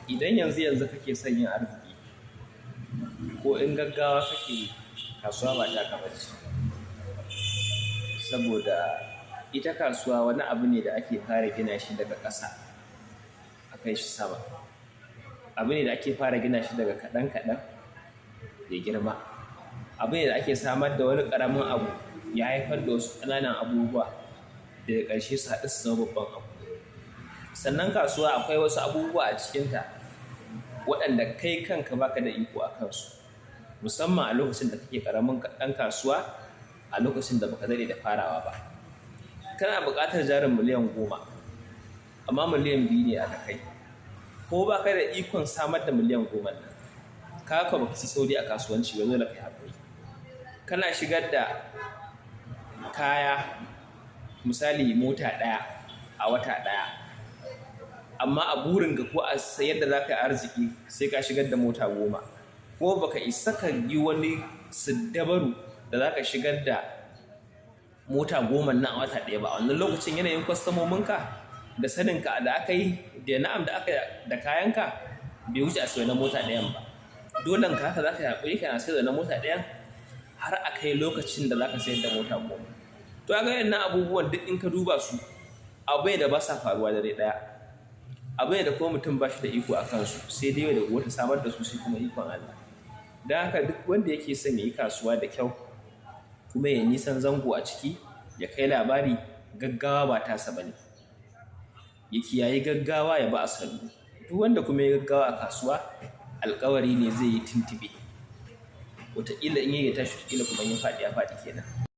Idan yanzu yanzu kake son yin arziki ko in gaggawa kake yi, kasuwa ba taka bace. Saboda ita kasuwa wani abu ne da ake fara gina shi daga ƙasa a kai shi sama. Abu ne da ake fara gina shi daga kaɗan kaɗan ya girma. Abu ne da ake samar da wani ƙaramin abu ya haifar da wasu ƙananan abubuwa daga ƙarshe su haɗu su zama babban abu. Sannan kasuwa akwai wasu abubuwa a cikinta waɗanda kai kanka baka da iko a kansu. Musamman a lokacin da kake ƙaramin ɗan kasuwa, a lokacin da baka daɗe da farawa ba. Kana buƙatar jarin miliyan 10 amma miliyan 2 ne aka kai. Ko baka da ikon samar da miliyan 10 nan, ka ga ko baka ci sauri a kasuwanci ba, dole kai haƙuri. Kana shigar da kaya misali mota ɗaya a wata ɗaya, amma a burin ka ko a sayar da za ka yi arziki sai ka shigar da mota 10. Ko baka isa ka yi wani siddabaru da za ka shigar da mota 10 nan a wata ɗaya ba. A wannan lokacin yanayin kwastomominka da saninka da aka yi da na'am da aka da kayanka bai wuce a sayi na mota ɗayan ba. Dolen ka haka za ka yi haƙuri kana sayar da na mota ɗayan har a kai lokacin da za ka sayar da mota 10. To kaga wayannan abubuwan duk in ka duba su, abu ne da basa faruwa dare ɗaya. Abu ne da kuma mutum ba shi da iko a kansu, sai dai yau da gobe ta samar da su sai kuma ikon Allah. Don haka duk wanda yake son ya yi kasuwa da kyau kuma ya nisan zango a ciki, ya kai labari, gaggawa ba tasa ba ne. Ya kiyayi gaggawa ya bi a sannu. Duk wanda kuma ya gaggawa a kasuwa, alkawari ne zai yi tuntuɓe. Wataƙila in yayi ya tashi, wataƙila kuma in ya faɗi ya faɗi kenan.